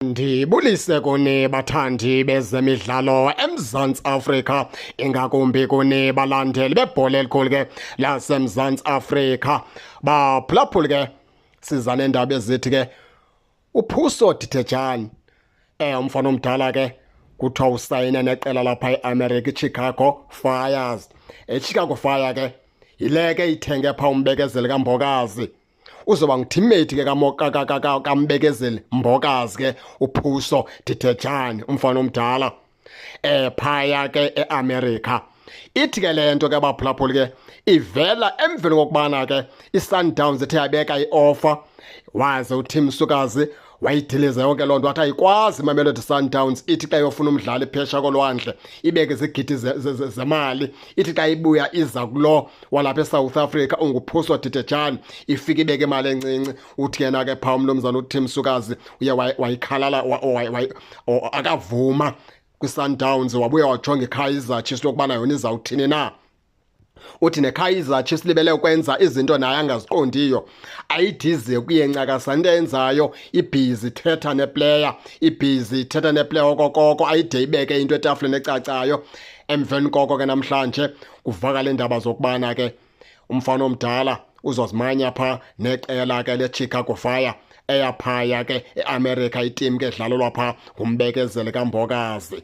Ndibulise kuni bathandi bezemidlalo eMzantsi Afrika, ingakumbi kuni balandeli bebhola elikhulu ke laseMzantsi Afrika. Baphulaphuli ke, siza neendaba ezithi ke uPhuso Dithejane, umfana omdala ke kuthiwa usayine neqela lapha eAmerica, iChicago Fires. EChicago Fire ke yile ke ithenge pha uMbekezeli kaMbokazi. Uzoba nguteammate ke kaMbekezeli Mbokazi ke uPhuso Dithejane, umfana omdala phaya ke eAmerica. Ithi ke le nto ke baphulaphuli ke ivela emveni kokubana ke iSundowns ithe yabeka ioffer, waze uTim Sukazi wayidiliza yonke loo nto, wathi ayikwazi iMamelodi Sundowns ithi xa yofuna umdlali phesha kolwandle ibeke izigidi zemali, ithi xa ibuya iza kulo walapha eSouth Africa unguPhuso Dithejane ifike ibeke imali encinci. Uthi yena ke phaa umnumzana uTim Sukazi uye wayikhalala, akavuma kwiSundowns, wabuya wajonga iKaizer Chiefs lokubana yona izawuthini na. Uthi neKaizer Chiefs libele ukwenza izinto naye angaziqondiyo, ayidize kuye ncakasa into eyenzayo, ibhizi ithetha neplayer, ibhizi ithetha neplayer okokoko, ayide ibeke into etafuleni ecacayo. Emveni koko ke namhlanje kuvakala iindaba zokubana ke umfana omdala uzozimanya pha neqela ke leChicago Fire eyaphaya ke eAmerica, iteam ke edlalelwa pha nguMbekezeli kaMbokazi.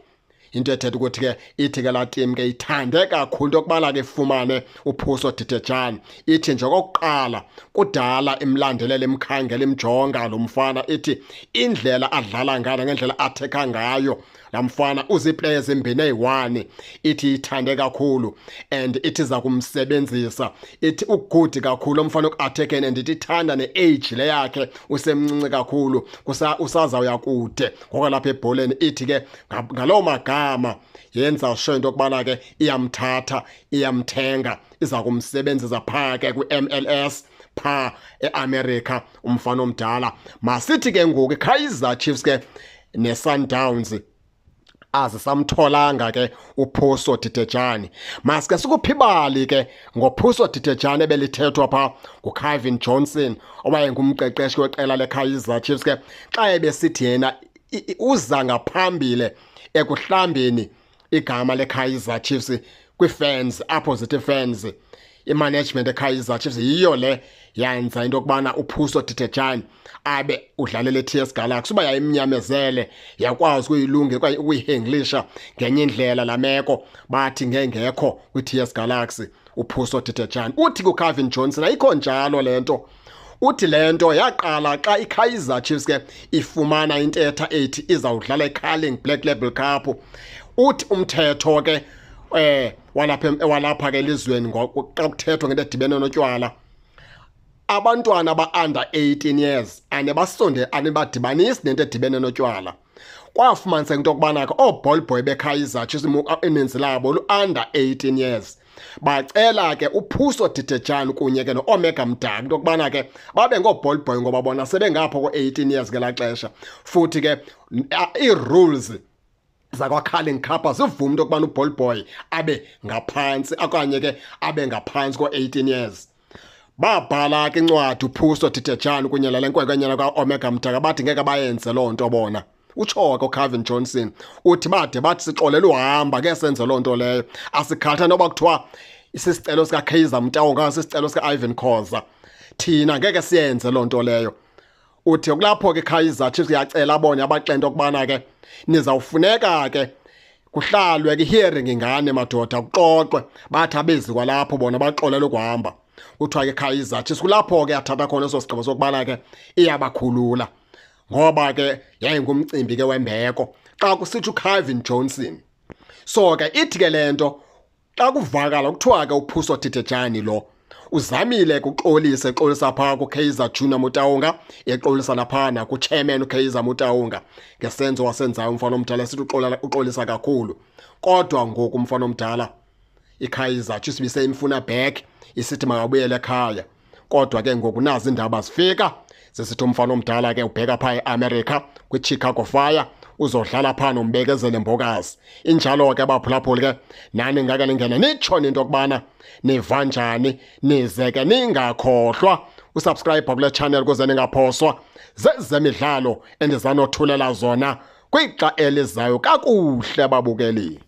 Into ethetha ukuthi ke ithi ke laa team ke ithande kakhulu into yokubana ke ifumane uPhuso Dithejane. Ithi nje okokuqala kudala imlandelela, imkhangela, imjonga lo mfana, ithi indlela adlala ngayo ngendlela athekha ngayo laa mfana uziiplayer ezimbini eyi-1, ithi ithande kakhulu and ithi iza kumsebenzisa. Ithi ugood kakhulu umfana uku-attackeni and ithi ithanda ne-age le yakhe, usemncinci kakhulu, usazawuya kude ngokwalapha ebholeni. Ithi ke ngaloo magama yenza sure into yokubana ke iyamthatha, iyamthenga, iza kumsebenzisa phaa ke kwi-MLS phaa eAmerica umfana omdala. Masithi ke ngoku iKaizer Chiefs ke neSundowns azisamtholanga ke uPhuso Dithejane. Masike sikuphi ibali ke ngoPhuso Dithejane ebelithethwa pha nguCavin Johnson owayengumqeqeshi weqela leKaizer Chiefs ke xa ebesithi yena uza ngaphambili ekuhlambeni igama leKaizer Chiefs kwii-fans, apho zithi fans i-management eKaizer Chiefs yiyo le yenza into yokubana uPhuso Dithejane abe udlalela i-TS Galaxy. Uba yayimnyamezele yakwazi ukuyilunge okanye ukuyihandlisha ngenye indlela laa meko, bathi ngengekho kwi-TS Galaxy uPhuso Dithejane. Uthi kuCavin Johnson ayikho njalo le nto. Uthi le nto yaqala xa iKaizer Chiefs ke ifumana intetha ethi izawudlala iCarling Black Label Cup. Uthi umthetho ke walapha ke elizweni xa kuthethwa ngento edibene notywala, abantwana aba-under 18 years anebasonde anebadibanisi nento edibene notywala. Kwafumaniseka into yokubana ke oo-ball boy beKaizer Chiefs ininzi labo lu-under 18 years. Bacela ke uPhuso Dithejane kunye ke no-Omega Mdaka into yokubana ke babe ngoo-ball boy ngoba bona sebengapha ko-18 years ngelaa xesha. Futhi ke ii-rules zakwa-Carling Cup zivuma into yokubana u-ball boy abe ngaphantsi okanye ke abe ngaphantsi ko-18 years. Babhala ke incwadi uPhuso Dithejane kunye nale nkwenkwenyana ka-Omega Mdaka, bathi ngeke bayenze loo nto bona. Utsho ke uCavin Johnson, uthi bade bathi sixolele uhamba ke senze loo nto leyo, asikhatha noba kuthiwa isisicelo sikaKaizer Motaung okanye sisicelo sika-Irvin Khoza, thina ngeke siyenze loo nto leyo. Uthi kulapho ke Kaizer Chiefs yacela bona abaxela into yokubana ke nizawufuneka ke kuhlalwe ke hearing ingane madoda, kuxoxwe. Bathi abezi kwalapho bona baxolele ukuhamba. Kuthiwa ke Kaizer Chiefs kulapho ke yathatha khona eso sigqibo sokubana ke iyabakhulula ngoba ke yayingumcimbi ke wembeko xa kusithi uCavin Johnson. So ke ithi ke le nto xa kuvakala kuthiwa ke uPhuso Dithejane lo uzamile ukuxolisa, exolisa phaa kuKaizer Junior Motaung, exolisa naphaa nakuchairman uKaizer Motaung ngesenzo wasenzayo umfana omdala, sithi uxolisa kakhulu. Kodwa ngoku umfana omdala iKaizer Chiefs ibiseyimfuna back, isithi makabuyele ekhaya. Kodwa ke ngoku nazi iindaba zifika zisithi umfana omdala ke ubheka phaa eAmerica kwiChicago Fire, uzodlala phaa noMbekezeli Mbokazi. Injalo ke baphulaphuli ke, nani ngake ningene nitsho into yokubana niva njani, nize ke ningakhohlwa. Usubscribe kule channel ukuze ningaphoswa zezemidlalo endizanothulela zona kwixa elizayo. Kakuhle, babukeli.